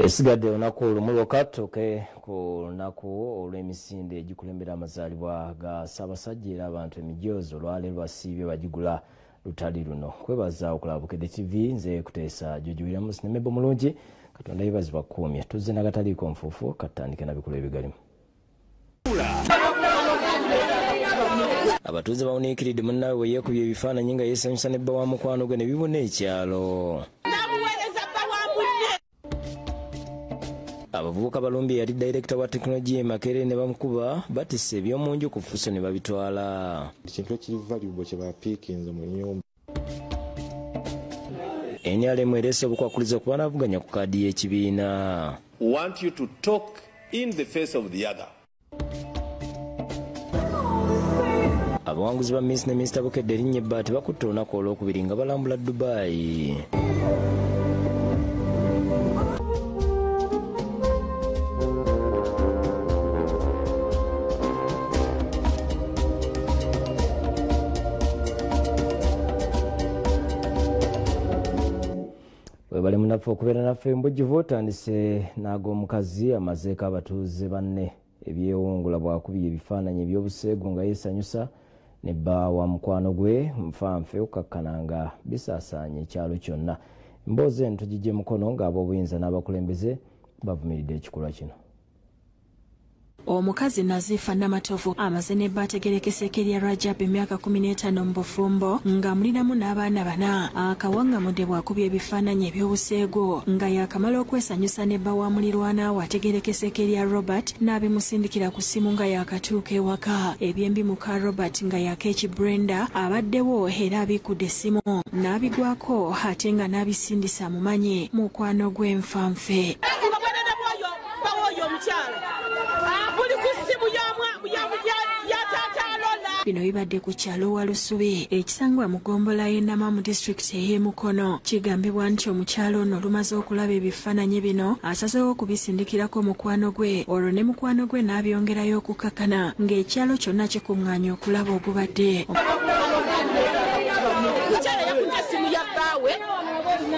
Esigadde olunaku olumu lwokka tutuuke ku lunaku olw'emisinde egikulembera amazaalibwa ga Ssaabasajja, era abantu emijoozi olwaleero basiibye bagigula lutali luno. Kwebaza okulaba Bukedde TV, nze Kuteesa George Williams ne Mebo Mulungi. Katonda yeebazibwa kukuumye. Tuzze n'agataliiko nfuufu, katutandike na bikulu ebigalimu. Abatuuze bawuniikiridde munnaabwe bwe yeekubye ebifaananyi nga yeesanyusa ne bba wa mukwano gwe ne bibuna ekyalo. Abavubuka balumbye yali dayirekita wa tekinologiya e Makerere ne bamukuba, batisse ebyomunju ku fuso ne babitwala. Ekintu ekiri valuable kye bapiikinze mu nnyumba. NRM ereese obukwakulizo ku banaavuganya ku kaadi y'ekibiina. Want you to talk in the face of the other. Abawanguzi ba Miss ne Mr. Bukedde erinnya ebbaati bakutte olunaku olwokubiri nga balambula Dubai. Webale munaffe okubeera naffe embujjuvu. Otandise n'ag'omukazi amazeeko abatuuze banne ebyewungula bwakubye ebifaananyi eby'obuseegu nga yeesanyusa ne bba wa mukwano gwe nfanfe okukakkana nga bisaasaanye ekyalo kyonna. Emboozi eno tugijje mukono ng'ab'obuyinza n'abakulembeze bavumiridde ekikolwa kino. Omukazi Nazifa Namatovu amaze ne bba ategerekeseeko erya Rajab emyaka 15 mu bufumbo ng'amulinamu n'abaana bana. Akawangamudde bw'akubye ebifaananyi eby'obuseegu nga yakamala okwesanyusa ne bba wa mulirwana we ategerekeseeko erya Robert n'abimusindikira ku ssimu nga yakatuuka ewaka. Ebyembi muka Robert nga yakeeki Brenda abaddewo era abikudde essimu n'abigwako ate nga n'abisindisa amumanyi mukwano gw'enfanfe. Bino bibadde ku kyalo Walusubi ekisangwa mu ggombolola y'e Nama mu disitulikiti ey'e Mukono. Kigambibwa nti omukyalo ono olumaze okulaba ebifaananyi bino asazeewo okubisindikirako mukwano gwe, olwo ne mukwano gwe n'abyongerayo okukakana ng'ekyalo kyonna kikuŋŋaanye okulaba ogubadde. Omukyala yakutte essimu ya bbaawe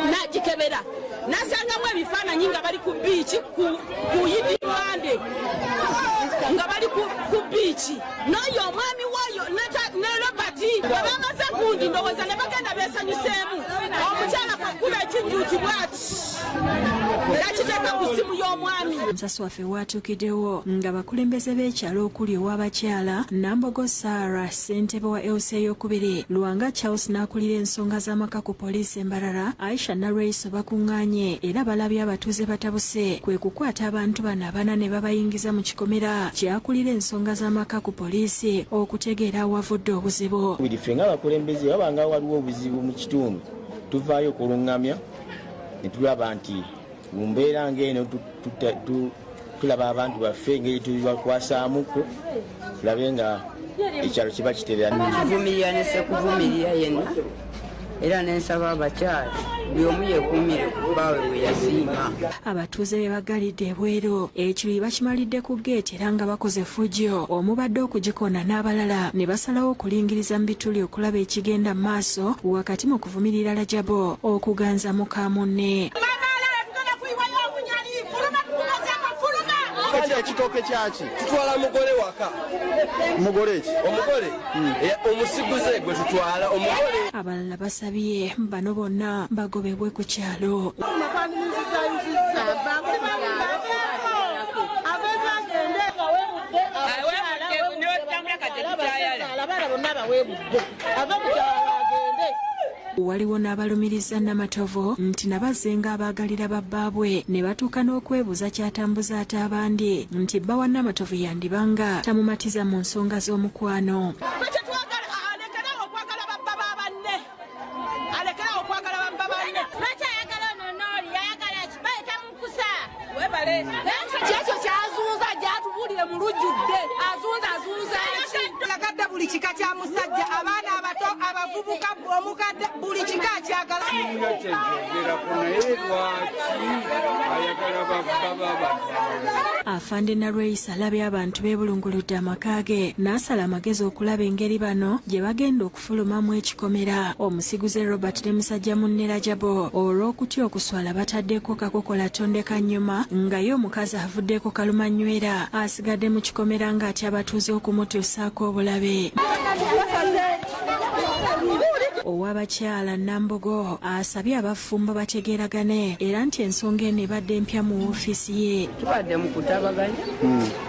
n'agikebera n'asangamu ebifaananyi nga bali ku biiki ku Yidi Mande, nga bali ku biiki n'oyo omwami w'oyo ne Robert bwe bamaze gundi ndowooza ne bagenda beesanyuseemu. Omukyala kwekuba ekinjuuti bw'ati nakiteeka ku ssimu y'omwami. Omusasi waffe waatuukiddewo nga bakulembeze b'ekyalo okuli ow'abakyala Nambogo Sarah ssentebe wa LC ey'okubiri, Lwanga Charles n'akulira ensonga z'amaka ku poliisi e Mbarara, Aisha Nalweiso bakuŋŋaanye era balabye abatuuze batabuse kwe kukwata abantu bano abana ne babayingiza mu kikomera kyakulira ensonga z'amaka ku poliisi okutegeera awavudde obuzibu. Ffe ng'abakulembeze wabanga waliwo obuzibu mu kitundu tuvaayo okuluŋŋamya ne tulaba nti mu mbeera ng'eno tulaba abantu baffe engeri tubakwasaamuko tulabe nga ekyalo kiba kiterera. Kivumirira ne sekuvumirira yenna era nensaba abakyala buli omu yeekuumire ku bbaawe bwe yasiima. Abatuuze be bagalidde ebweru ekiruyi bakimalidde ku geeti era nga bakoze effujjo omubadde okugikona n'abalala ne basalawo okulingiriza mu bituli okulaba ekigenda mu maaso wakati mu kuvumirira Rajabo okuganza muka munne. Ekitooke kyaki tutwala mugole waka. Mugole ki? Omugole omusiguze gwe tutwala omugole. Abalala basabye bano bonna bagobebwe ku kyalo. Waliwo n'abalumiriza Namatovu nti nabazze abaagalira babbaabwe ne batuuka n'okwebuuza kyatambuza ate abandi nti bba wa Namatovu yandibanga tamumatiza mu nsonga z'omukwano. Alekerawo okwagala babba ba banne, alekerawo okwagala babba banne. Lwaki ayagala ono n'oli ayagala ki? Bayita mukusa. Kyekyo kyazunza gyatubuulire mu lujjudde azunza azunza ki? Yagadde buli kika kya musajja, abaana abato Abavubuka, omukadde, buli kika akyagala. Sirina kyenjogerako, naye lwaki ayagala babba abantu abalala? Afande Nalweyiso alabye abantu beebulunguludde amaka ge n'asala amagezi okulaba engeri bano gye bagenda okufulumamu ekikomera. Omusiguze Robert ne musajja munne Rajabo olw'okutya okuswala bataddeko kakokola tondeka nnyuma, nga ye omukazi avuddeko kalumanywera asigadde mu kikomera ng'atya abatuuze okumutuusaako obulabe. Ow'abakyala Nambogo asabye abafumbo bategeeragane era nti ensonga eno ebadde empya mu woofiisi ye. Tubadde mu kutabaganya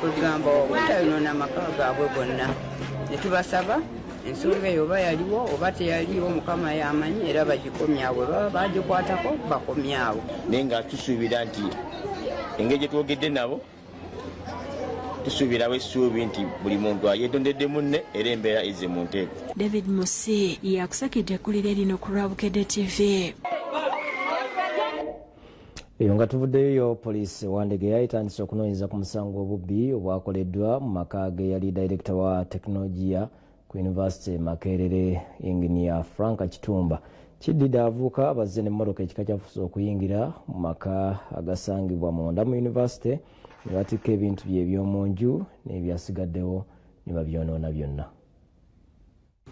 kwegamba obutayonoona amaka gaabwe gonna, ne tubasaba ensonga eyo oba yaliwo oba teyaliwo, Mukama yamanyi, era bagikomyawo. Baba bagikwatako, bakomyawo. Naye nga tusuubira nti engeri gye twogedde nabo, tusuubirawo essuubi nti buli muntu ayetondedde munne era embeera ezze mu nteeko. David Musi yakusakidde ekkulire lino ku lwa Bukedde TV. Eyo nga tuvuddeyo, poliisi Wandegeya etandise okunoonyereza ku musango obubbi obwakoleddwa mu maka ge yali dayirekita wa tekinologiya ku Yunivasite Makerere, Inginiya Frank Kitumba. Kiddidde abavubuka bazze n'emmotoka ekika kya Fuso okuyingira mu maka agasangibwa munda mu yunivasite ne batikka ebintu bye eby'omu nju n'ebyasigaddewo ne babyonoona byonna.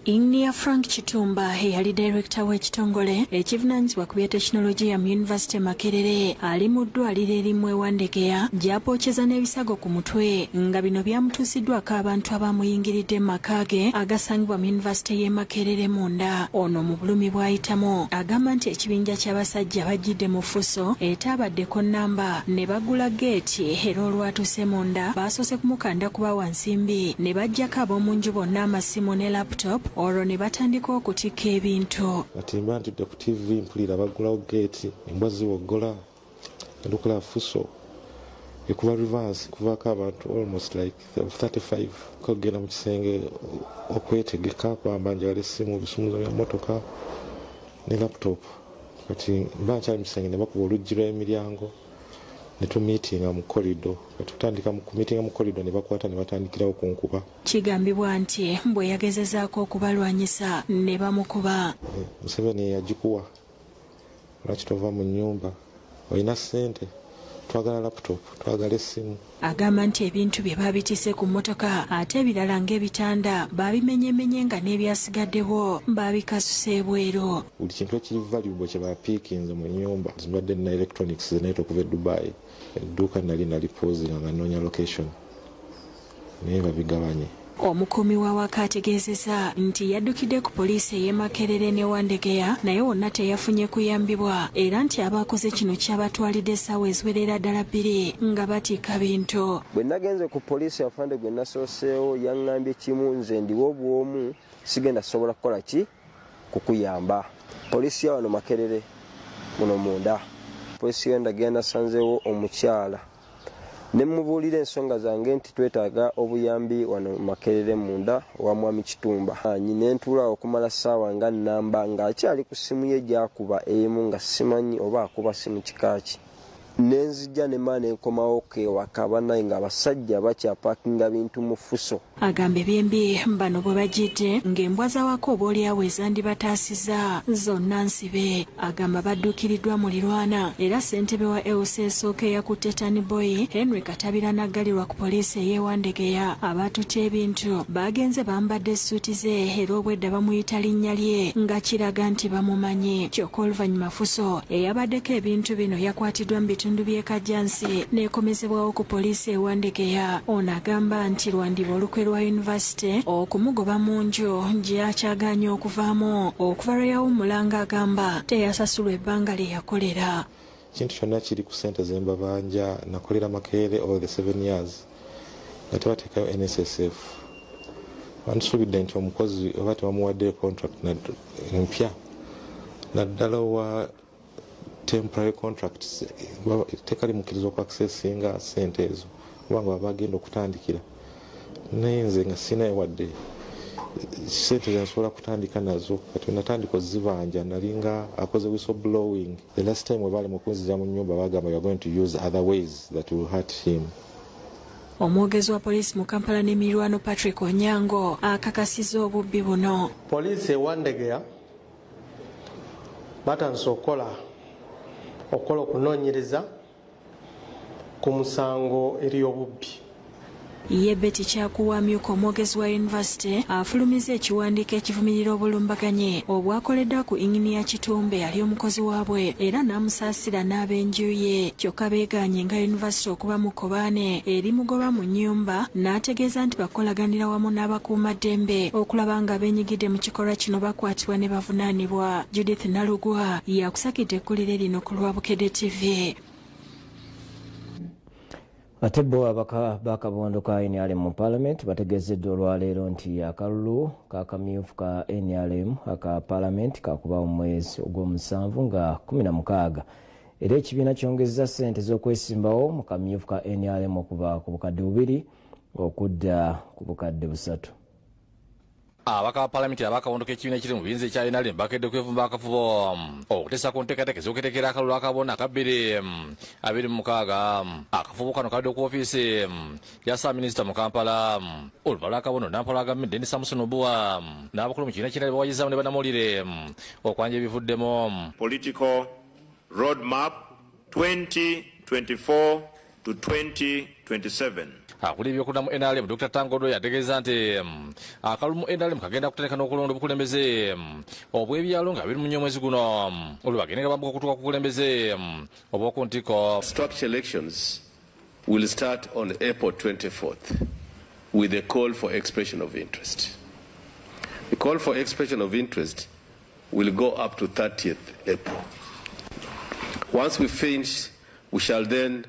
Inginiya Frank Kitumba eyali dayirekita w'ekitongole ekivunaanyizibwa ku bya tekinologiya mu Yunivasite Makerere ali mu ddwaliro erimu e Wandegeya gy'apookeza n'ebisago ku mutwe, nga bino byamutuusiddwako abantu abamuyingiridde mu maka ge agasangibwa mu yunivasite y'e Makerere munda. Ono mu bulumi bw'ayitamu agamba nti ekibinja ky'abasajja bajjidde mu Fuso etaabaddeko nnamba ne bagula geeti, era olwatuuse munda baasoose kumukanda kubawa nsimbi ne baggyako ab'omu nju bonna amasimu ne laptop, olwo ne batandika okutikka ebintu. Kati mba ntudde ku TV, mpulira baggulawo geeti, embwa ziwoggola, ndukola Fuso ekuba reverse, kuvaako abantu almost like 35 kogenda mu kisenge okwetegeka kwamba njagala essimu, ebisumuzo bya motoka ne laptop. Kati mba nkyali mu kisenge ne bakuba oluggi lw'emiryango ne tumiitinga mu corridor. Kati tutandika kumiitinga mu corridor ne bakwata ne batandikirawo kunkuba. Kigambibwa nti bwe yagezezaako okubalwanyisa ne bamukuba. Museveni yagikuwa, lwaki tova mu nnyumba? Olina ssente, twagala laptop, twagala essimu. Agamba nti ebintu bye baabitisse ku mmotoka, ate ebirala ng'ebitanda baabimenyemenye, nga n'ebyasigaddewo baabikasusa ebweru. Buli kintu ekiri valuable kye bapiikinze mu nnyumba. Zimbadde nina electronics zeneeta okuva e Dubai, edduuka nali nalipoozinga nga nnoonya location, naye babigabanye. Omukuumi w'awaka ategeezezza nti yaddukidde ku poliisi ey'e Makerere ne Wandegeya, naye wonna teyafunye kuyambibwa, era nti abaakoze kino kyabatwalidde essaawa eziwerera ddala 2 nga batikka bintu. Bwe nagenze ku poliisi, afande gwe nasooseewo yaŋŋambye kimu: "Nze ndiwo obwomu, sigenda sobola kukola ki kukuyamba." Poliisi ya wano Makerere muno munda, poliisi yo ndagenda nasanzeewo omukyala ne mubuulira ensonga zange nti twetaaga obuyambi wano Makerere munda owa mwami Kitumba. Nyina ntuula okumala ssaawa nga nnamba ng'akyali ku ssimu ye gy'akuba emu, nga simanyi oba akuba simu kikaaki. Nenzijja ne maa nenkomawo kewaka, bannaye nga abasajja bakyapakinga bintu mu Fuso. Agamba ebyembi bano bwe bajjidde ng'embwa zawaka oboolyawo ezandibataasiza zonna nsibe. Agamba badduukiriddwa mulirwana era ssentebe wa LC esooka eyakutte Taniboyi Henry Katabira n'aggalirwa ku poliisi ey'e Wandegeya. Abaatutte ebintu bagenze bambadde essuuti ze era obwedda bamuyita linnya lye nga kiraga nti bamumanyi. Kyokka oluvannyuma Fuso eyabaddeko ebintu bino yakwatiddwa mu bitundu by'e Kajjansi n'ekomezebwawo ku poliisi e Wandegeya. Ono agamba nti lwandiba olukwe lwa yunivasite okumugoba mu nju gy'akyagaanye okuvaamu okuva lwe yawummula, ng'agamba teyasasulwa ebbanga lye yakolera. Kintu kyonna kiri ku ssente zembabanja. Nakolera Makerere all the 7 years nga tebateekayo NSSF. Bantusuubidde nti omukozi oba tebamuwadde contract empya, naddala owa temporary contracts, etteeka limukkiriza okuaccessinga ssente ezo kubanga baba bagenda okutandikira. Naye nze nga sinayo wadde sente zensobola kutandika nazo. Kati natandika ozibanja, nalinga akoze whistle blowing. The last time webaali mukunzija mu nyumba, bagamba, "You are going to use other ways that will hurt him." Omwogezi wa poliisi mu Kampala n'emiriraano Patrick Onyango akakasizza obubbi buno. Poliisi e Wandegeya batandise okukola okunoonyereza ku musango eri obubbi. Ye Betty Kyakuwa amyuka omwogezi wa yunivasite afulumiza ekiwandiiko ekivumirira obulumbaganyi obwakoleddwa ku Inginiya Kitumbe ali omukozi waabwe era n'amusaasira n'ab'enju ye. Kyokka beegaanye nga yunivasite okuba mu Kobaane erimugoba mu nnyumba, n'ategeeza nti bakolaganira wamu n'abakuumaddembe okulaba nga beenyigidde mu kikolwa kino bakwatibwa ne bavunaanibwa. Judith Nalugwa yakusakidde ekkulire lino ku lwa Bukedde TV. Ate bo ababaka b'akabondo ka NRM mu Parliament bategeezeddwa olwaleero nti akalulu k'akamyufu ka NRM aka Parliament kakubaawo mu mwezi ogw'omusanvu nga 16, era ekibiina kyongezza ssente z'okwesimbawo mu kamyufu ka NRM okuva ku bukadde 2 okudda ku bukadde 3. Ababaka ba Palamenti abakabondo k'ekibiina ekiri mu buyinza ekya NRM bakedde okwevumba akafubo okuteesa ku nteekateeka ez'okuteekera akalulu akabona aka 2026. Akafubo kano kabadde ku ofiisi ya Ssaabaminisita mu Kampala. Oluvannyuma lw'akabondo Nampala wa gavumenti Denis Samson Obua n'abakulu mu kibiina ky'NRM bawayizaamu ne bannamawulire okwanja ebivuddemu. Political roadmap 2024 to 2027. Akulira ebyokulonda mu NRM Dr. Tangodo yategeeza nti akalulu mu NRM kagenda kutandika n'okulonda obukulembeze obw'ebyalo nga 24 omwezi guno, olwo bagende nga bambuka okutuuka ku bukulembeze obw'oku ntiko. Structure elections will start on April 24th with a call for expression of interest. The call for expression of interest will go up to 30th April. Once we finish, we shall then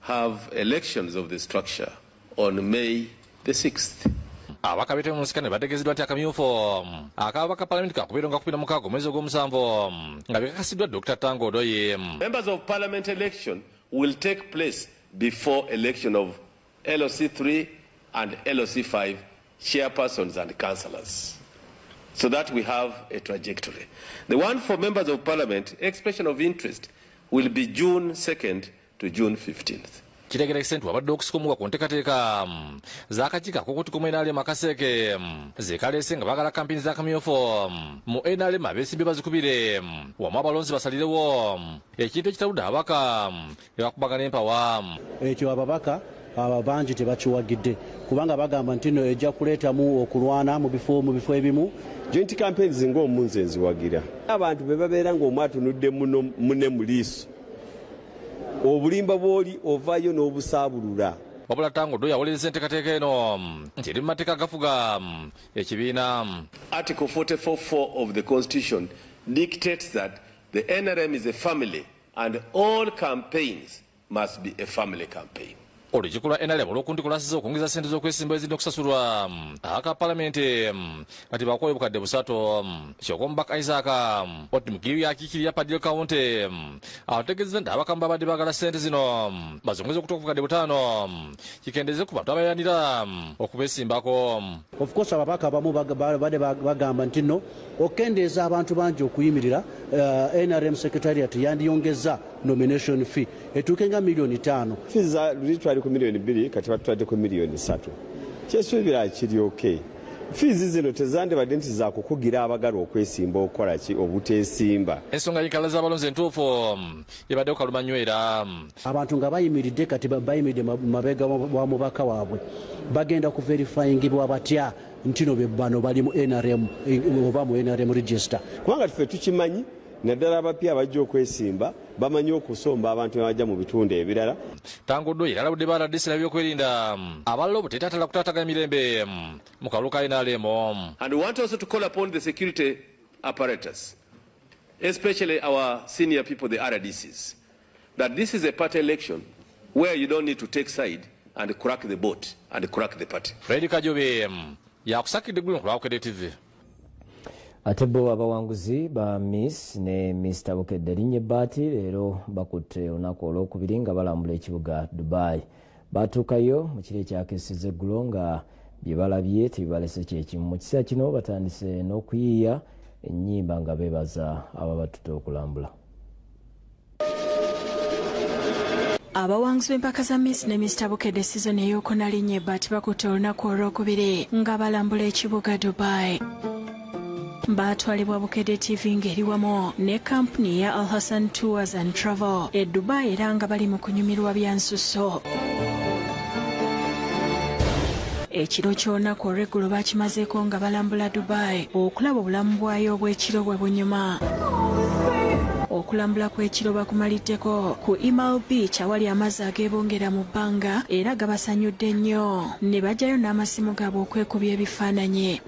have elections of the structure on May the 6th. Ababaka b'ebitebe mu nsikane bategeezeddwa nti akamyufu ak'ababaka Palamenti kakubeera nga 16 omwezi ogw'omusanvu nga bikakasiddwa Dr. Tango Odoyi. Members of Parliament election will take place before election of LOC3 and LOC5 chairpersons and councillors, so that we have a trajectory. The one for members of Parliament, expression of interest, will be June 2nd to June 15th. Kitegeerekese nti wabadde okusika omuwa ku nteekateeka z'akakiiko ak'okutuka mu NRM akaseeke zekaleese nga baagala kampeyini z'akamyufu mu NRM abeesimbye bazikubire wamu abalonzi basalirewo ekintu ekitaludde ababaka ne bakubagana empawa. Ekyo ababaka bangi tebakiwagidde kubanga bagamba nti no ejja kuleetamu okulwana mu bifo ebimu. Joint campaigns ng'omunze nziwagira abantu be babeera ng'omu atunudde munne mu liiso, obulimba bw'oli ovaayo n'obusaabulula. Wabula Tango Odoyi awolereza enteekateeka eno nti eri mu mateeka agafuga ekibiina. Article 44.4 of the Constitution dictates that the NRM is a family and all campaigns must be a family campaign. Olukiiko lwa NRM olw'okuntiko lwasiza okwongeza ssente z'okwesimba ezirina okusasulwa aka Palamenti kati bakuwa obukadde 3. Kyokka omubaka Isaac Otimugiru yakiikirira Padil County ategeezezza nti abakamu babadde baagala ssente zino bazongeze okutuuka ku bukadde 5 kikendeeze ku bantu abayanira okubeesimbako. Of course ababaka abamu babadde bagamba nti nno okendeeza abantu bangi okuyimirira, NRM Secretariat yandiyongeza nomination fee etuuke nga miliyoni 5. Fees luli ku miliyoni 2 kati batutadde ku miliyoni 3. Kyesuubira kiri okay. Fees zino tezandibadde nti zakukugira abagala okwesimba okukola ki obuteesimba. Ensonga y'enkala z'abalonzi entuufu ebaddewo kalumanywera. Abantu nga bayimiridde kati bayimiridde mabega wa mubaka waabwe bagenda ku verifyingibwa batya nti no bano bali mu NRM oba mu NRM register. Kubanga ffe tukimanyi naddala abapya abajja okwesimba bamanyi okusomba abantu abajja mu bitundu ebirala. Tango Odoyi alabudde ba RDC n'ebyokwerinda abalala obuteetaatala kutaataganya mirembe mu kalulu ka NRM. And we want also to call upon the security apparatus, especially our senior people, the RDCs, that this is a party election where you don't need to take side and crack the boat and crack the party. Fred Kajobe yakusakidde eggulu ku lwa Bukedde TV. Ate bo abawanguzi ba Miss ne Mr. Bukedde linnya ebbaati leero bakutte olunaku olwokubiri nga balambula ekibuga Dubai. Batuukayo mu kiro ekyakesezza eggulo nga bye balabye tebibalese kyekimu. Mu kiseera kino batandise n'okuyiiya ennyimba nga beebaza ababatutte okulambula. Abawanguzi b'empaka za Miss ne Mr Bukedde season ey'okuna linnya ebbaati bakutte olunaku olwokubiri nga balambula ekibuga Dubai. Batwalibwa Bukedde TV ng'eri wamu ne kampuni ya Al Hassan Tours and Travel e Dubai era nga bali mu kunyumirwa bya nsusso. Ekiro ky'olunaku olw'eggulo bakimazeeko nga balambula Dubai okulaba obulamu bwayo obw'ekiro bwe bunyuma. Okulambula kw'ekiro bakumaliddeko ku Imal Beach awali amazzi ageebongera mu bbanga era gabasanyudde nnyo ne bajjayo n'amasimu gaabwe okwekubya ebifaananyi.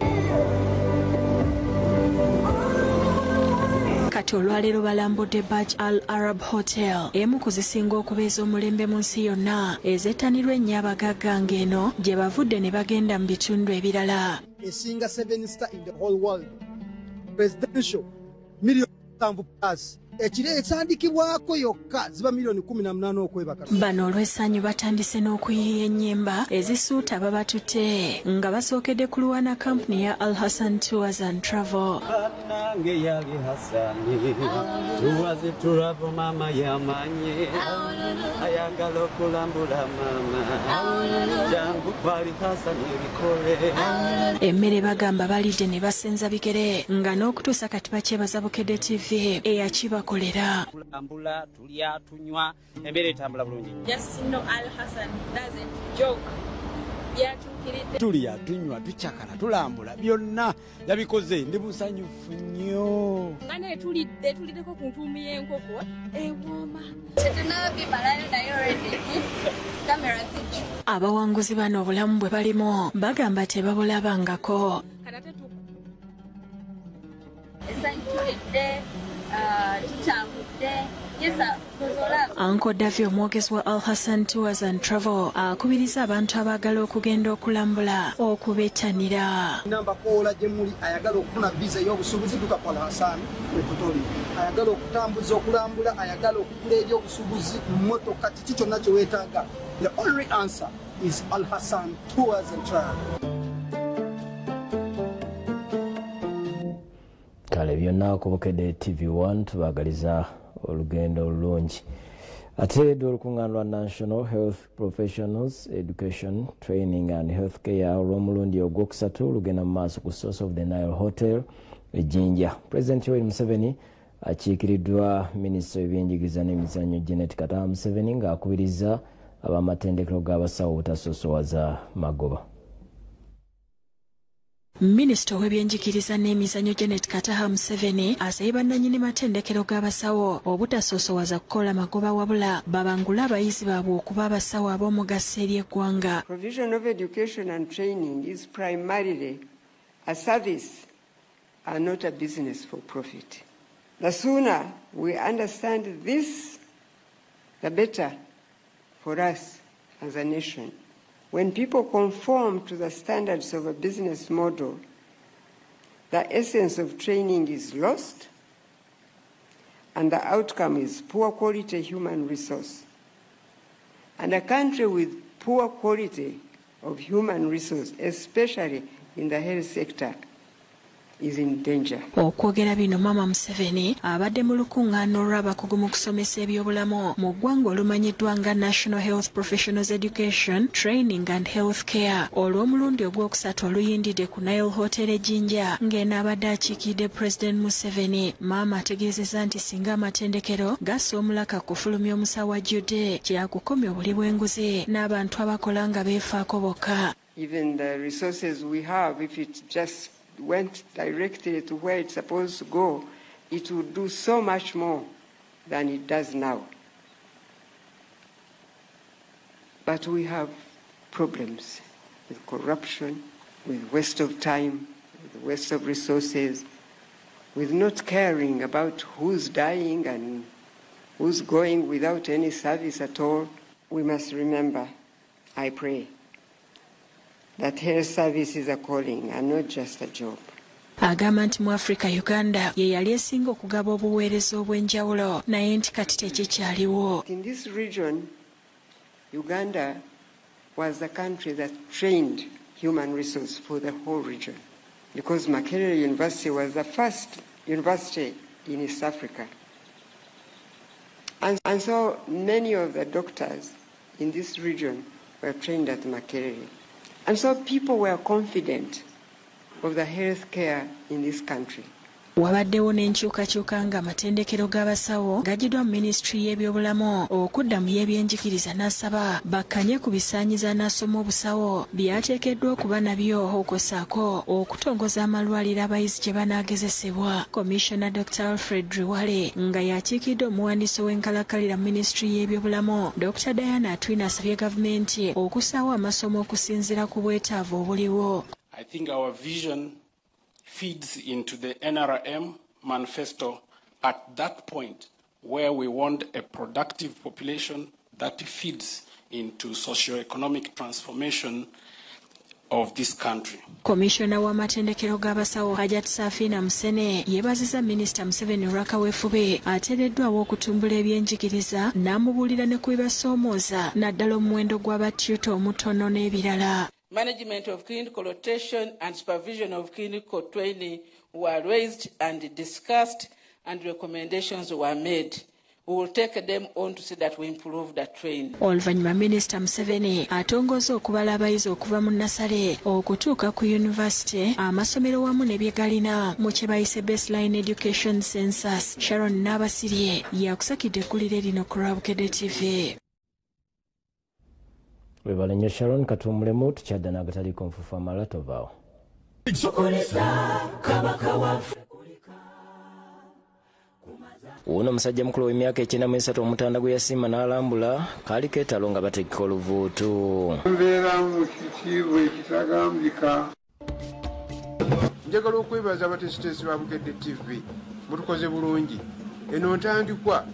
Kati olwaleero balambudde Burj Al Arab Hotel emu ku zisinga okuba ez'omulembe mu nsi yonna ezettanirwa ennyo abagagga ng'eno gye bavudde ne bagenda mu bitundu ebirala. Esinga 7 star in the whole world, presidential million plus ekiro esandikibwako yokka ziba miliyoni 18 okwebaka. Bano olw'essanyu batandise n'okuyiiya ennyimba ezisuuta babatutte nga basookedde ku luwana kampuni ya Al Hassan Tours and Travel. Bannange yali Hassani Tours Travel mama yamanye ayagala okulambula mama jangu kwali Hassani ebikole. Emmere bagamba balidde ne basenza bigere nga n'okutuusa kati bakyebaza Bukedde TV eyakiba kolera. Tulambula, tulya, tunywa, emmere etambula bulungi. Just know Al Hassan doesn't joke. Yatuukiridde. Tulya, tunywa, tucakala, tulambula, byonna yabikoze ndi musanyufu nnyo. Ngane tulidde, tuliddeko ku ntuumu y'enkoko ewooma. Tetunnabimalayo naye already. Kamera zijja. Abawanguzi bano obulamu bwe balimu bagamba tebabulabangako. Essanyu tulidde. Uncle Davi omwogezi wa Al Hassan Tours and Travel akubiriza abantu abaagala okugenda okulambula okubettanira. Namba koola gye muli ayagala okufuna visa ey'obusuubuzi duka kwa Al Hassan Equatorial, ayagala okutambuza okulambula, ayagala okugula ebyobusuubuzi, mmotoka, kiki kyonna kye weetaaga. The only answer is Al Hassan Tours and Travel. Kale byonna ku Bukedde TV1 tubaagaliza olugendo olulungi. Ate edda olukuŋŋaana lwa National Health Professionals Education Training and Healthcare olw'omulundi ogwokusatu lugenda mu maaso ku Source of the Nile Hotel e Jinja. Pulezidenti Yoweri Museveni akiikiriddwa minisita w'ebyenjigiriza n'emizannyo Janet Kataaha Museveni ng'akubiriza ab'amatendekero g'abasawo obutasosowaza magoba. Minisita w'ebyenjigiriza n'emizannyo Janet Kataaha Museveni asabye bannannyini matendekero g'abasawo obutasosowaza kukola magoba wabula babangule abayizi baabwe okuba abasawo ab'omugaso eri eggwanga. Provision of education and training is primarily a service and not a business for profit. The sooner we understand this, the better for us as a nation. When people conform to the standards of a business model, the essence of training is lost and the outcome is poor quality human resource. And a country with poor quality of human resource, especially in the health sector, is in danger. Okwogera bino Mama Museveni abadde mu lukuŋŋaana olw'abakugu mu kusomesa ebyobulamu mu ggwanga olumanyiddwa nga National Health Professionals Education, Training and Health Care olw'omulundi ogwokusatu oluyindidde ku Nile Hotel e Jinja ng'eno abadde akiikidde President Museveni. Maama ategeezezza nti singa amatendekero gassa omulaka kufulumya omusawo ajjudde kyakukomya obuli bw'enguzi n'abantu abakola nga beefaako bokka. Even the resources we have, if it just went directly to where it's supposed to go, it would do so much more than it does now. But we have problems with corruption, with waste of time, with waste of resources, with not caring about who's dying and who's going without any service at all. We must remember, I pray, that health service is a calling and not just a job. Agamba nti mu Africa Uganda ye yali esinga okugaba obuweereza obw'enjawulo naye nti kati tekikyaliwo. In this region, Uganda was the country that trained human resource for the whole region, because Makerere University was the first university in East Africa And so many of the doctors in this region were trained at Makerere. And so people were confident of the health care in this country. Wabaddewo n'enkyukakyuka ng'amatendekero g'abasawo gagiddwa mu minisitule y'ebyobulamu okudda mu y'ebyenjigiriza n'asaba bakkanye ku bisaanyizo n'asoma obusawo byateekeddwa okuba nabyo okossaako okutongoza amalwaliro abayizi gye banaagezesebwa. Commissioner Dr. Alfred Riwale nga yakiikidde omuwandiisi w'enkalakkalira mu minisitule y'ebyobulamu Dr. Diana Atwine asabye gavumenti okussaawo amasomo okusinziira ku bwetaavu obuliwo. I think our vision feeds into the NRM manifesto at that point where we want a productive population that feeds into socio-economic transformation of this country. Commissioner w'amatendekero g'abasawo Hajat Safina Musene yeebazizza Minisita Museveni olw'akaweefube ateereddwawo okutumbula ebyenjigiriza n'amubuulira ne ku bibasoomooza naddala omuwendo gw'abatyuta omutono n'ebirala. Management of clinical rotation and supervision of clinical training were raised and discussed, and recommendations were made. We will take them on to see that we improve the training. Oluvannyuma Minisita Museveni atongoza okubala abayizi okuva mu nnasale okutuuka ku yunivasite, amasomero wamu ne bye galina mu kye bayise Baseline Education Census. Sharon Nabasirye yakusakidde eggulire lino ku Lwabukedde TV. Webale nnyo Sharon, katuwummulemu tukyadda n'agataliiko nfuufu amala tovaawo. Ono omusajja mukulu w'emyaka 93 omutanda gwe yasiima n'alambula kaali keetalo nga bategeka oluvuutu. Mbeera mu kitiibwa ekitagambika. Njagala okwebaza abateesiteesi ba Bukedde TV, mutukoze bulungi. Eno ntandikwa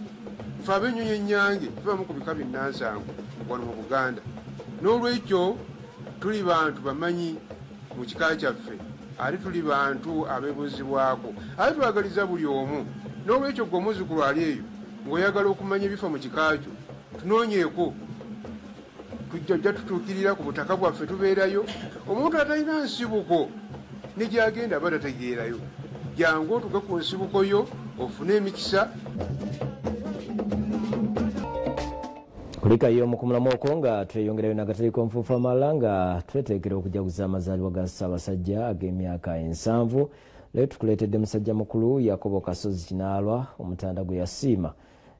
ffe ab'ennyonyi ennyange tubamu ku bika binnansangwa wano mu Buganda. N'olwekyo tuli bantu bamanyi mu kika kyaffe, ate tuli bantu abeebuzibwako, ate twagaliza buli omu. N'olwekyo gwe omuzzukulu ali eyo ng'oyagala okumanya ebifa mu kika kyo, tunoonyeeko, tujja tutuukirira ku butaka bwaffe tubeerayo. Omuntu atalina nsibuko ne gy'agenda aba tategeerayo. Jangu otuuke ku nsibuko yo ofune emikisa. Kulikayo omukumulamu okwo nga tweyongerayo n'agataliiko nfuufu amala nga tweteekera okujaguza amazaalibwa ga Ssaabasajja ag'emyaka 70. Leero tukuleetedde musajja mukulu Yakobo Kasozi Kinaalwa omutanda gwe yasiima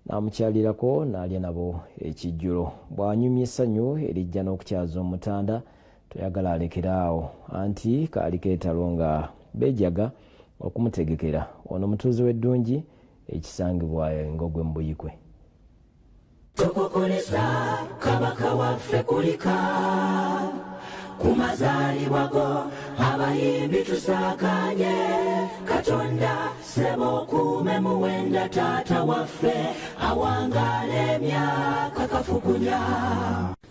n'amukyalirako n'alya nabo ekijjulo. Bw'anyumya essanyu erijja n'okukyaza omutanda toyagala alekeraawo anti kaali keetalo nga beejaga okumutegekera. Ono mutuuze w'eddungi ekisangibwa Engogwe mu Buyikwe. Tukukulisa Kabaka waffe kulika ku mazaalibwa go abayimbi tusaakanye Katonda ssebo okuume muwenda taata waffe awangaale emyaka kafukunya.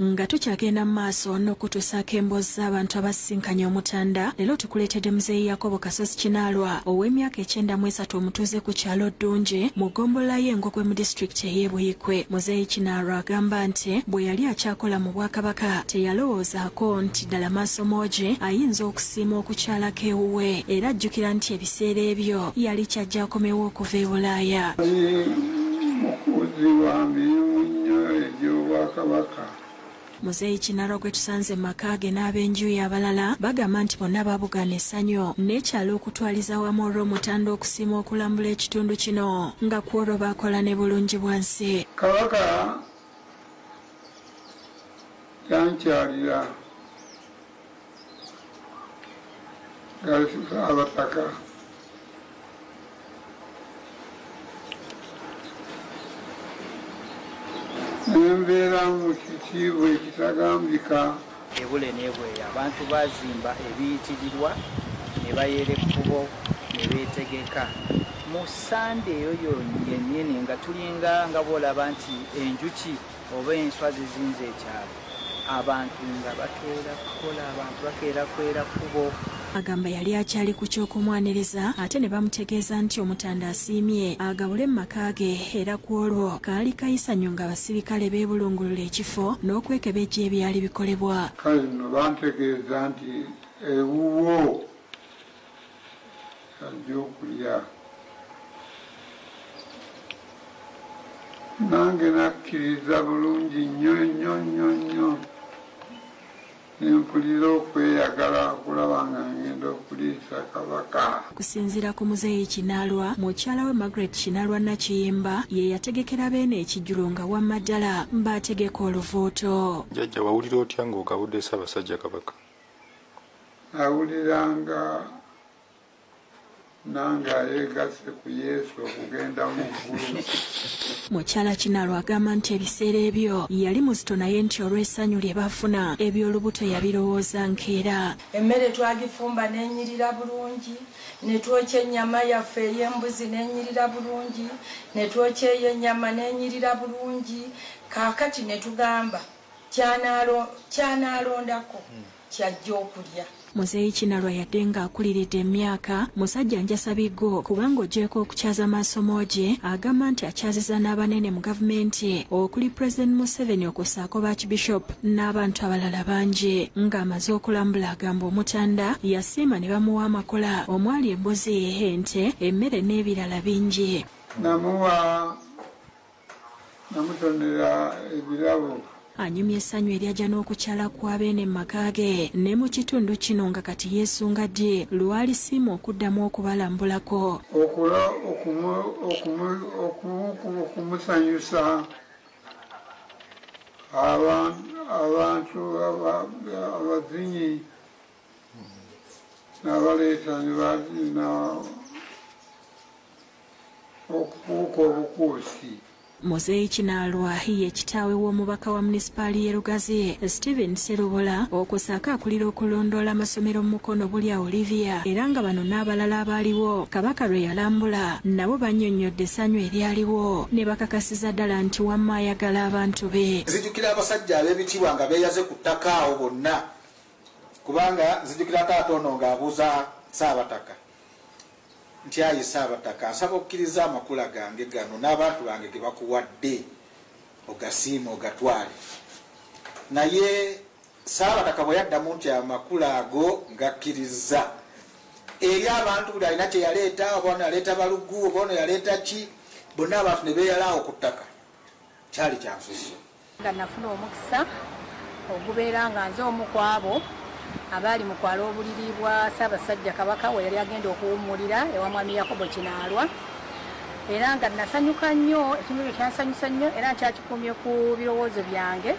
Nga tukyagenda mu maaso n'okutuusaako emboozi z'abantu abasisinkanye omutanda, leero tukuleetedde Muzeeyi Yakobo Kasozi Kinaalwa ow'emyaka 93 omutuuze ku kyalo Ddungi mu ggombolola y'Engogwe mu disitulikiti ey'e Buikwe. Muzeeyi Kinaalwa agamba nti bwe yali akyakola mu Bwakabaka teyalowoozaako nti ddala Maasomogi ayinza okusiima okukyalako ewuwe, era ajjukira nti ebiseera ebyo yali kyajja akomewo okuva e Bulaaya. Mukuzi wa mirimu nnyo egy'Obwakabaka. Muzeeyi Kinaalwa gwe tusanze mu maka ge n'ab'enju ye abalala bagamba nti bonna baabugana essanyu n'ekyalo okutwaliza wamu olw'omutanda okusiima okulambula ekitundu kino nga ku olwo baakola ne bulungi bwa nsi. Kabaka yankyalira abataka nembeera mu kitiibwa ekitagambika. Ebule n'ebweya abantu bazimba ebiyitirirwa ne bayeera ekkubo ne beetegeka. Mu Sande eyo yennyini nga tulinga nga bw'olaba nti enjuki oba enswa zizinze ekyalo, abantu nga bakeera kukola, abantu bakeera kwera kkubo. Agamba yali akyali ku ky'okumwaniriza ate ne bamutegeeza nti omutanda asiimye agabule mu maka ge, era ku olwo kaali kayisanyo nga abasirikale beebulungulula ekifo n'okwekebejja ebyali bikolebwa. Kale nno bantegeeza nti ewuwo ajja okulya. Nange nakkiriza bulungi nnyo nnyo nnyo nnyo, nempulira okweyagala okulaba nga ngenda okuliisa Kabaka. Okusinziira ku Muzeeyi Kinaalwa, mukyala we Margaret Kinaalwa Nakiyimba ye yategekera Beene ekijjulo nga wamma ddala baategeka oluvuuto. Jjajja, wawulira otya ng'ogabudde Ssaabasajja Kabaka? Awuliranga nange ayeegasse ku Yesu okugenda mu ggulu. Mukyala Kinaalwa agamba nti ebiseera ebyo yali muzito, naye nti olw'essanyu lye bafuna eby'olubuto yabirowooza nkeera. Emmere twagifumba n'enyirira bulungi, ne twokya ennyama yaffe ey'embuzi n'enyirira bulungi, ne twokya ey'ennyama n'enyirira bulungi. Kaakati ne tugamba kyanaalondako kyajja okulya. Muzeeyi Kinaalwa yadde ng'akuliridde emyaka, musajja njasabigo kubanga ogyeko okukyaza maasomo gye, agamba nti akyaziza n'abanene mu gavumenti okuli President Museveni okussaako Archbishop n'abantu abalala bangi. Ng'amaze okulambula agamba omutanda yasiima ne bamuwa amakola omwali embuzi, ente, emmere n'ebirala bingi. Namutonera ebirabo. Anyumya essanyu eryajja n'okukyala kwa Beene mu maka ge ne mu kitundu kino nga kati yeesunga ddi lwalisiima okuddamu okubalambulako. Okumusanyusa abantu abazinyi n'abaleeta ne bazina okukuuka obukuusi. Muzeeyi Kinaalwa ye kitaawe w'omubaka wa munisipaali y'e Lugazi Stephen Serubola, okussaako akulira okulondoola amasomero mu Mukono Bulya Olivia, era nga bano n'abalala abaaliwo Kabaka lwe yalambula nabo bannyonnyodde essanyu eryaliwo ne bakakasiza ddala nti wamma ayagala abantu be. Nzijukira abasajja ab'ebitiibwa nga beeyaze ku ttaka awo bonna, kubanga nzijukira taata ono ng'abuuza Ssaabataka nti ayi Ssaabataka, nsaba okkiriza amakula gange gano n'abantu bange ge bakuwadde ogasiime ogatwale. Naye Ssaabataka bwe yaddamu nti amakula ago ngakkiriza, eri abantu buli alina kye yaleeta, oba ono yaleeta balugu, oba ono yaleeta ki, bonna abantu ne beeyalaawo ku ttaka. Kyali kyansusso. Nga nafuna omukisa ogubeera nga nze omu ku abo abaali mu kwala obuliri bwa Ssaabasajja Kabaka we yali agenda okuwummulira ewa Mwami Yakobo Kinaalwa, era nga nasanyuka nnyo. Ekintu ekyo kyansanyusa nnyo era nkyakikuumye ku birowoozo byange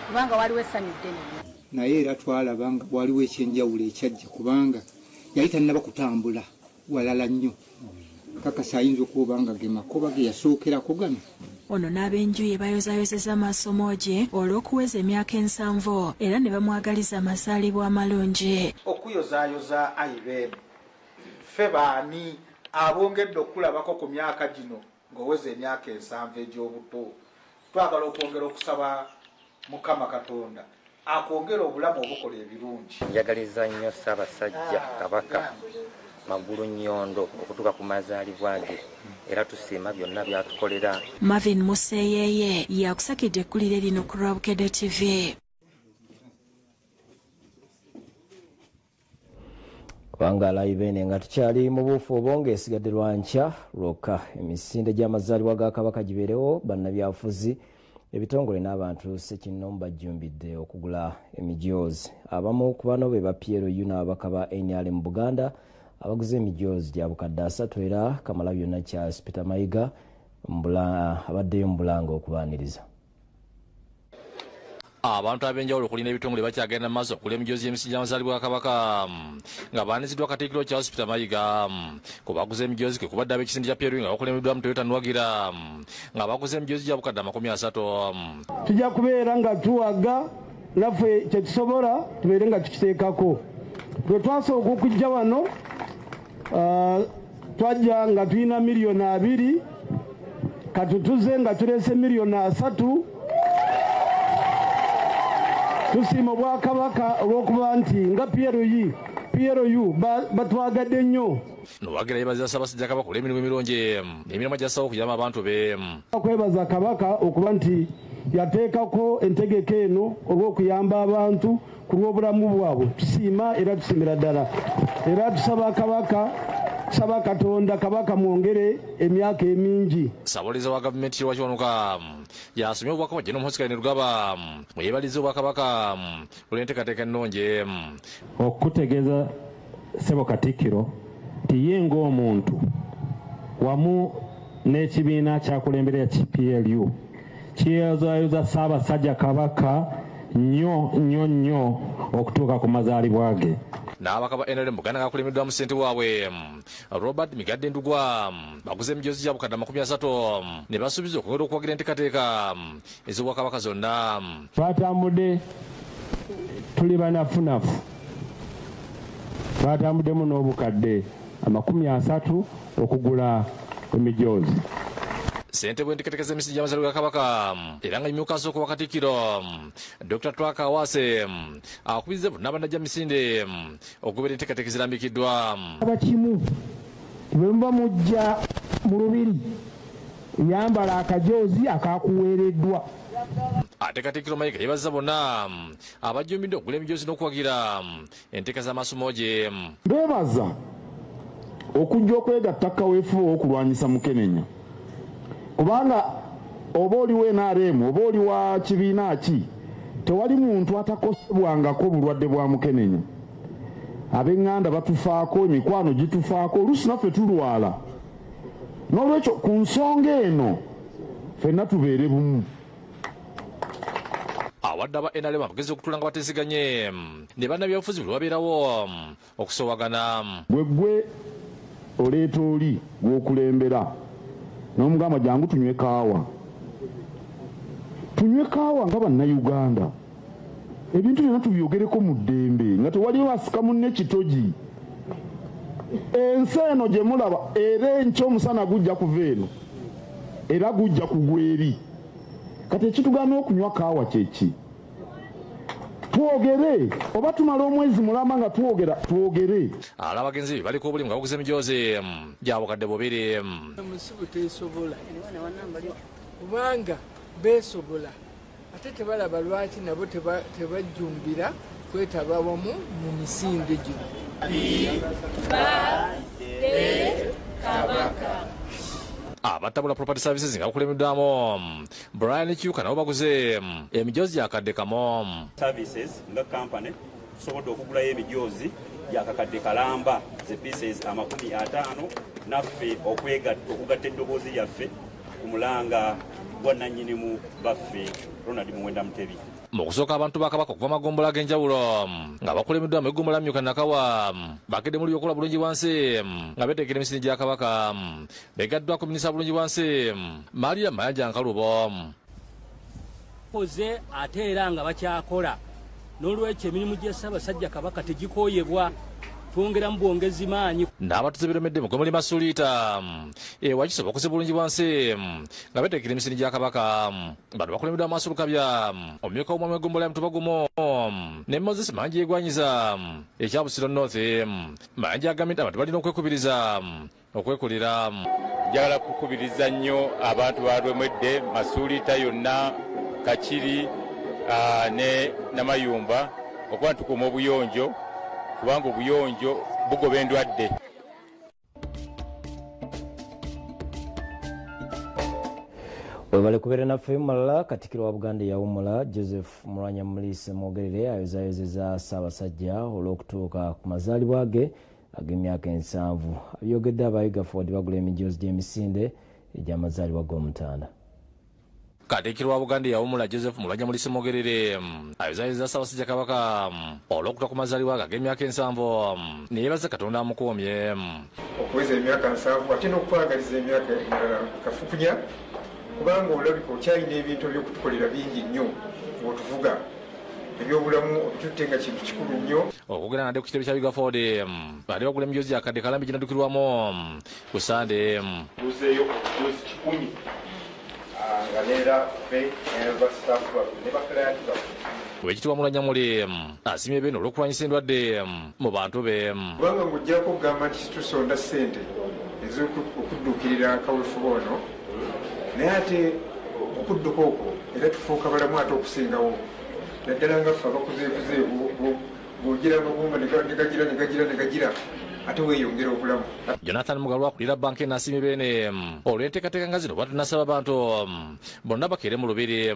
kubanga waliwo essanyu ddene nnyo. Naye era twalaba nga waliwo ekyenjawulo ekyajja, kubanga yali tannaba kutambula walala nnyo, kakasa ayinza okuba nga ge makoba ge yasookerako gano. Ono n'ab'enju ye bayozaayozeza amasomo gye olw'okuweza emyaka 70 era ne bamwagaliza amazaalibwa amalungi. Okuyozaayoza ayi Beene, ffe baani abongedde okulabako ku myaka gino ng'oweza emyaka 70 egy'obuto? Twagala okwongera okusaba Mukama Katonda akwongere obulamu obukola ebirungi. Njagaliza nnyo Ssaabasajja Kabaka Magulu Nnyondo okutuuka ku mazaalibwa ge, era tusiima byonna byatukolera. Marvin Museyeye yakusakidde ekkulire lino ku lwa Bukedde TV. Kubanga alayi Beene nga tukyali mu buufu obwo ng'esigadde lwankya lwokka emisinde gy'amazaalibwa ga Kabaka gibeerewo, bannabyabufuzi, ebitongole n'abantu ssekinnoomu bajjumbidde okugula emijoozi. Abamu ku bano be ba PLU n'ababaka ba NRM mu Buganda abaguze emijoozi gya bukadde 3, era Kamalabyonna Charles Peter Mayiga abaddeyo mu Bulanga okubaaniriza. Abantu ab'enjawulo okulina ebitongole bakyagenda mu maaso okugula emijoozi y'emisinde gy'amazaalibwa ga Kabaka nga baaniziddwa Katikkiro Charles Peter Mayiga. Ku baguze emijoozi kwe kubadde ab'ekisinde kya PLU nga bakulembeddwamu Toyota Nwagira nga baguze emijoozi gya bukadde 30. Tujja kubeera nga tuwaga naffe kye tusobola tubeere nga tukiteekako. Bwe twasooka okujja wano twajja nga tulina 2 miliyoni, kati tuzze nga tuleese 3 miliyoni. Tusiima Obwakabaka olw'okuba nti nga PLU batwagadde nnyo. Nwagira yeebaza Ssaabasajja Kabaka olw'emirimu emirungi n'emirimu gy'assawo okuyamba abantu be. Okwebaza Kabaka okuba nti yateekako entegeka eno olw'okuyamba abantu ku lw'obulamu bwabwe, tusiima era tusiimira ddala. Era tusaba Kabaka Tusaba Katonda Kabaka mwongere emyaka emingi. Ssaabawoleza wa gavumenti Kirwa Kiwanuka yasomye obubaka bwa Gen. Muhoozi Kainerugaba mweyebaliza Obwakabaka olw'enteekateeka ennungi. Okutegeeza Ssebo Katikkiro nti ye ng'omuntu wamu n'ekibiina kyakulembera PLU kyeyozayoza Ssaabasajja Kabaka nnyo nnyo nnyo okutuuka ku mazaalibwa ge. N'ababaka ba NRM Buganda nga bakulembeddwamu ssentebe waabwe Robert Migadde Ndugwa baguze emijoozi gya bukadde 30 ne basuubiza okwongera okuwagira enteekateeka ez'Obwakabaka zonna. Twatambudde tuli banafunafu, twatambuddemu n'obukadde 30 okugula emijoozi. Ssentebe w'enteekateeka z'emisinde gy'amazaalibwa ga Kabaka era nga imyuka asooka wa Katikkiro Dr. Twaka Awase akubiriza bonna abannajja misinde okugoberera enteekateeka ezirambikiddwa. Abakimu bwe muba mujja mu lubiri yambala akajoozi akakuweereddwa. Ate Katikkiro Mayiga yeebazza bonna abajjumbidde okugula emijoozi n'okuwagira enteeka z'amasomo gye. Mbeebaza okujja okwegatta kaweefube ow'okulwanyisa Mukenenya, kubanga oba oli wa NRM oba oli wa kibiina ki, tewali muntu atakosebwangako obulwadde bwa Mukenenya. Ab'eŋŋanda batufaako, emikwano gitufaako, oluusi naffe tulwala. N'olwekyo ku nsonga eno ffenna tubeere bumu. Awadde aba NRM amagezi okutuula nga bateeseganye ne bannabyabufuzi buli wabeerawo okusoowagana. Gwe gwe oleeta oli gw'okulembera n'omugamba jangu tunywe kaawa, tunywe kaawa nga Bannayuganda, ebintu byonna tubyogereko mu ddembe nga tewaliwo asika munne kitogi. Ensi eno gye mulaba era enkya omusana gujja kuva eno era gujja kugwa eri. Kati ekitugaana okunywa kaawa kyeki? Twogere oba tumala omwezi mulamba nga twogera, twogere. Ala abagenzi be baliko obulimu nga baguze emijoozi gya bukadde 2. Omusibu teesobola kubanga beesobola, ate tebalaba lwaki nabo tebajjumbira kwetaba wamu mu misinde gino. Abatabula Property Services nga bakulembeddwamu Brian Kiuka nabo baguze emijoozi gy'akadde kamu. Services nga company tusobodde okugulayo emijoozi gy'akakadde kalamba ze pieces 50 naffe okugatta eddoboozi lyaffe ku mulanga gwa nnannyinimu baffe Ronald Muwenda Mutebi. Mu kusooka abantu ba Kabaka okuva magombola ag'enjawulo nga bakulembeddwamu eggombolola Myuka Nakawa bakedde mu lyokola bulungi bwansi nga beetegekera emisinde gya Kabaka. Begaddwako minisita bulungi bwansi Maria Mayanja Nkalubo. Koze ate era nga bakyakola, n'olwekyo emirimu gya Ssaabasajja Kabaka tegikooyebwa, twongeramu bwongezi maanyi. N'abatuuze b'eromedde mu Gomoli Masuliita Wakiso bakoze bulungi bwansi nga beetegekera emisinde gya Kabaka. Bano bakulembeddwa Maaso Lukabya omumyuka w'omwami w'eggombolola ya Mutuba Gumo ne Moses Mayanja yeegwanyiza ekya Busiro North. Mayanja agambye nti abantu balina okwekubiriza okwekolera. Njagala kukubiriza nnyo abantu ba Lwemwedde, Masuliita yonna, Kakiri ne Namayumba okuba ntukuuma obuyonjo, kubanga obuyonjo bugoba endwadde. Webale kubeera naffe malala. Katikkiro wa Buganda eyawummula Joseph Mulwanya Mulise Mwogerere ayozaayozeza Ssaabasajja olw'okutuuka ku mazaalibwa ge ag'emyaka 70. Abyogedde abayiga Ford bagula emijoozi gy'emisinde egy'amazaalibwa g'Omutanda. Katikkiro wa Buganda eyawummula Joseph Mulwanya Mulise Mwogerere ayozaayozeza Ssaabasajja Kabaka olw'okutuuka ku mazaalibwa ge ag'emyaka 70 ne yeebaza Katonda amukuumye. Okuweza emyaka 70 ate n'okwagaliza emyaka emirala kafukunya, kubanga olabika okyalina ebintu ebyokutukolera bingi nnyo ng'otuvuga ebyobulamu obitutte nga kintu kikulu nnyo. Okwogera nade ku kitebe kya Yuga Ford baali bagula emijoozi gy'akadde kalambi ginaddukirwamu ku Sande. Tuzeeyo omujoozi 100 nga neera ffe ne basitaafu baffe ne bakilayanti baffe. Oweekitiibwa Mulwanyamuli asiimye Beene olw'okulwanyisa endwadde mu bantu be. Kubanga ng'oggyako okugamba nti tusonda ssente ez'okudduukirira kaweefube ono, naye ate okudduka okwo era tufuuka balamu ate okusingawo, naddala nga ffe abakuzeekuze bw'ogira amagumba ne gagira ne gagira ne gagira. Ate weeyongera obulamu. Jonathan Mugalu akulira banka enasiimye Beene olw'enteekateeka nga zino bw'atunasaba abantu bonna bakeere mu lubiri.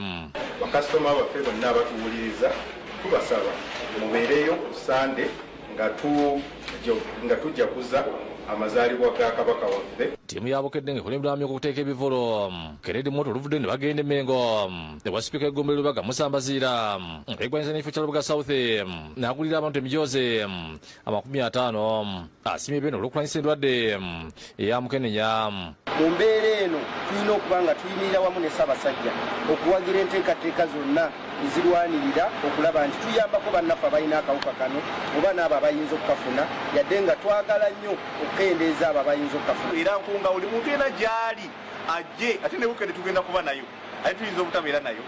Bakasitoma baffe bonna abatuwuliriza tubasaba mubeereyo ku Sande nga tujjakuza amazaalibwa ga Kabaka waffe. Ttiimu ya Bukedde ng'ekulemberwa amyuka okuteeka ebivvulu Kennedy Mwoto oluvudde ne bagenda e Mmengo ewa sipiika w'eggombolola Lubaga Musa Mbaziira ng'eggwanyiza n'ekifo kya Lubaga South n'agulira abantu emijoozi 50. Asiimye Beene olw'okulwanyisa endwadde eya mukenenya. Mu mbeera eno tulina okuba nga tuyimirira wamu ne Ssaabasajja okuwagira enteekateeka zonna ezirwanirira okulaba nti tuyambako bannaffe abalina akawuka kano oba n'abo abayinza okukafuna, yadde nga twagala nnyo okukendeeza abo abayinza okukafuna. Era nkunga buli muntu yena gy'ali ajje, ate ne Bukedde tugenda kuba nayo, ate tuyinza obutabeera nayo,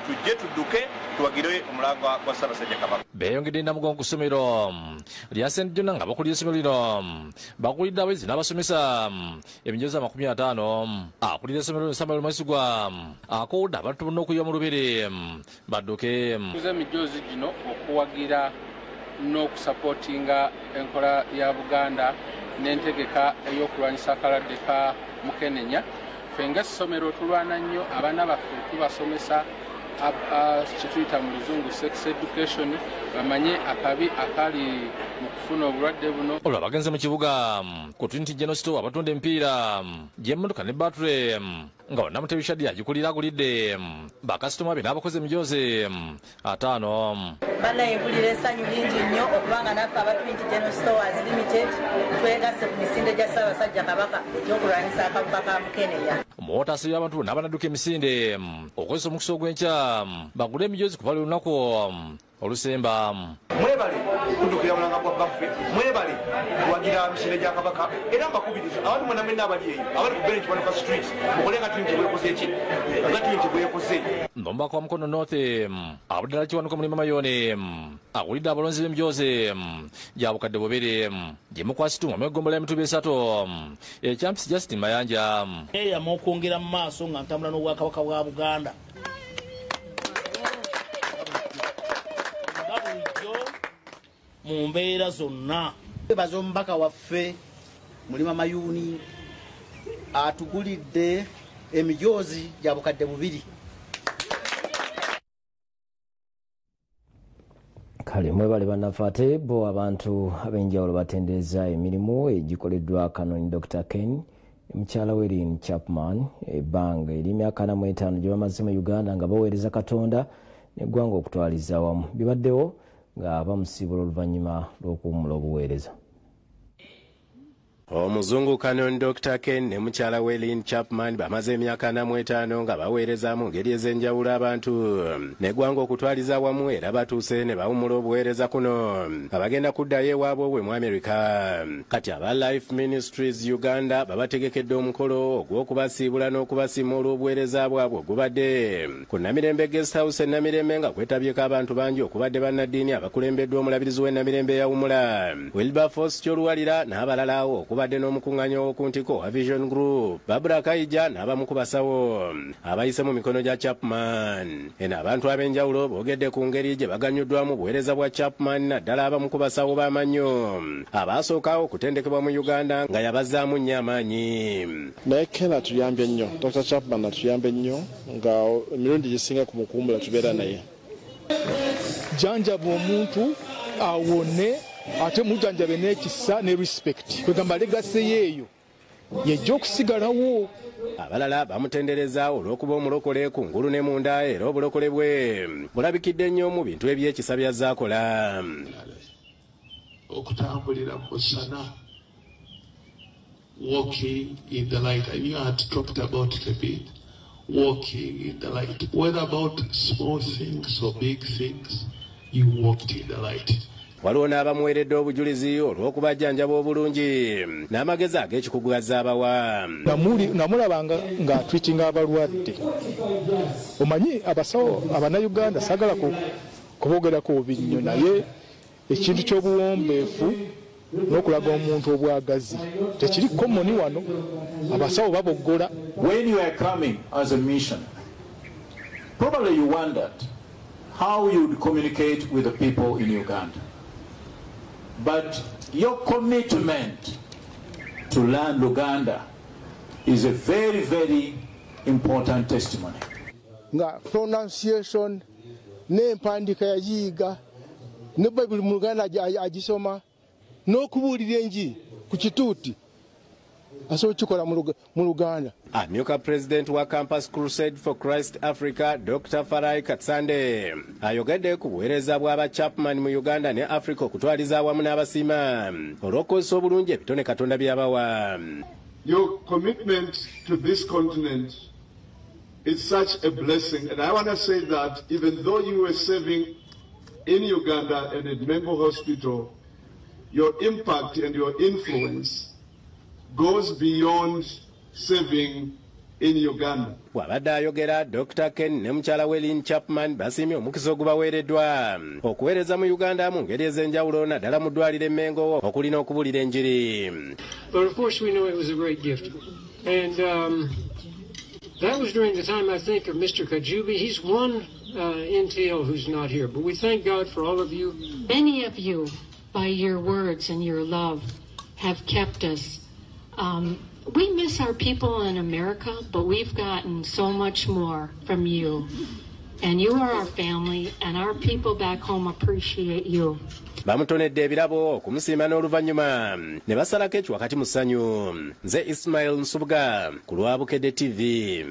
tujje tudduke tuwagire omulanga gwa Ssaabasajja Kabaka. Beeyongedde Namugongo ku ssomero lya St John nga bakulira essomero lino bakulidde abayizi n'abasomesa emijoozi 50. Akulira essomero lino Samuel Mwesigwa akoowodde abantu bonna okuyiwa mu lubiri badduke. Tuguze emijoozi gino okuwagira n'okusapootinga enkola ya Buganda n'entegeka ey'okulwanyisa akalwadde ka mukenenya. Ffe ng'essomero tulwana nnyo abaana baffe tubasomesa kituyita mu luzungu sex education, bamanye akabi akali mu kufuna obulwadde buno. Olwo abagenze mu kibuga ku Trinity General Store abatunda emipiira gy'emmotoka ne batule nga bonna Shadia agikulira agulidde bakasitoma be n'abakozi emijoozi 5. Bannaye mpulira essanyu lingi nnyo okubanga naffe aba Trinity General Stores Limited twegasse ku misinde gya Ssaabasajja Kabaka egy'okulwanyisa akawuka ka mukenenya. Omuwota asabye abantu bonna abanadduka emisinde okukozesa omukisa ogw'enkya bagule emijoozi kuba lunaku olusemba. Mwebale kuddukira mulanga gwa bbaffe, mwebale kuwagira misinde gya Kabaka, era mbakubiriza abantu mwenna mwenna abali eyo abali ku Benny Kiwanuka Street mukole nga Trinity bwekoze ki nga Trinity bwekoze. Omubaka wa Mukono North Abdallah Kiwanuka Mulima Mayoni agulidde abalonzi b'emijoozi gya bukadde 2 gye mukwasitumwa mu eggombolola y'emituba 3 ekyampisi Justin Mayanja. Neeyama okwongera mu maaso nga ntambula n'Obwakabaka bwa Buganda mu mbeera zonna. Twebaza omubaka waffe Mulima Mayuni atugulidde emijoozi gya bukadde 2. Kale mwebale bannaffe. Ate bo abantu ab'enjawulo batendereza emirimu egikoleddwa Canon Dr Ken mukyala we Lynn Chapman ebbanga ery'emyaka 45 gye bamaze mu Uganda nga baweereza Katonda n'eggwanga okutwaliza awamu. Bibaddewo nga bamusiibula oluvannyuma lw'okuwummula obuweereza. Omuzungu Canon Dr Ken ne mukyala we Lynn Chapman bamaze emyaka 45 nga baweereza mu ngeri ez'enjawulo abantu n'eggwanga okutwaliza awamu, era batuuse ne bawummula obuweereza kuno nga bagenda kuddayo ewaabwe bwe mu Amerika. Kati aba Life Ministries Uganda babategekedde omukolo ogw'okubasiibula n'okubasiima olw'obuweereza bwabwe ogubadde ku Namirembe Guest House e Namirembe nga kwetabyeko abantu bangi okubadde bannaddiini abakulembeddwa omulabirizi w'e Namirembe eyawummula Wilberforce Kyoluwalira n'abalala awo okubadde n'omukuŋŋaanya ow'oku ntiko wa Vision Group Babura Kaija n'abamu ku basawo abayise mu mikono gya Chapman. Eno abantu ab'enjawulo boogedde ku ngeri gye baganyuddwamu buweereza bwa Chapman, naddala abamu ku basawo b'amannyo abaasookawo okutendekebwa mu Uganda nga yabazzaamu nnyo amaanyi. Naye Ken atuyambye nnyo, Dr Chapman atuyambye nnyo nga emirundi gisinga ku mukumbula tubeera naye. Jjanjaba omuntu awone ate mujjanjabe n'ekisa ne respect, kwegamba legacy yeeyo yejja okusigalawo. Abalala bamutendereza olw'okuba omulokole ku ngulu ne munda, era obulokole bwe bulabikidde nnyo mu bintu eby'ekisa by'azaakola. Okutambulira mu musana, walking in the light. I knew I had talked about it a bit. Walking in the light, whether about small things or big things, you walked in the light. Waliwo n'abamuweeredde obujulizi olw'okubajjanjaba obulungi n'amagezi ag'ekikugu azaabawa. Namulabanga ng'atwitinga abalwadde. Omanyi abasawo abannayuganda saagala kuboogerako bubi nnyo, naye ekintu ky'obuwombeefu n'okulaga omuntu obwagazi tekiri common wano. Abasawo baboggola. When you are coming as a mission, probably you wondered how you would communicate with the people in Uganda. But Your commitment to learn Luganda is a very, very important testimony. Nga pronunciation n'empandiika yagiyiga, ne Bayibuli mu Luganda agisoma, n'okubuulira enjiri ku kituuti asobola okukikola mu Luganda. Amyuka pulezidenti wa Campus Crusade for Christ Africa, Dr Farai Katsande, ayogedde ku buweereza bw'aba Chapman mu Uganda ne Africa okutwaliza awamu, n'abasiima olw'okukozesa obulungi ebitone Katonda by'abawa. Your commitment to this continent is such a blessing. And I want to say that even though you were serving in Uganda and at Mengo Hospital, your impact and your influence goes beyond serving in Uganda. Bw'abadde ayogera, Dr Ken ne mukyala we Lynn Chapman basiimye omukisa ogubaweereddwa okuweereza mu Uganda mu ngeri ez'enjawulo, naddala mu ddwaliro Emmengo okulina okubuulira enjiri. But of course, we know it was a great gift. And that was during the time, I think, of Mr. Kajubi. He's one NTL who's not here. But we thank God for all of you. Many of you, by your words and your love, have kept us. We miss our people in America, but we've gotten so much more from you. And you are our family, and our people back home appreciate you. Bamutonedde ebirabo okumusiima, n'oluvannyuma ne basalako ekiwakati mu ssanyu. Nze Ismail Nsubuga ku lwa Bukedde TV.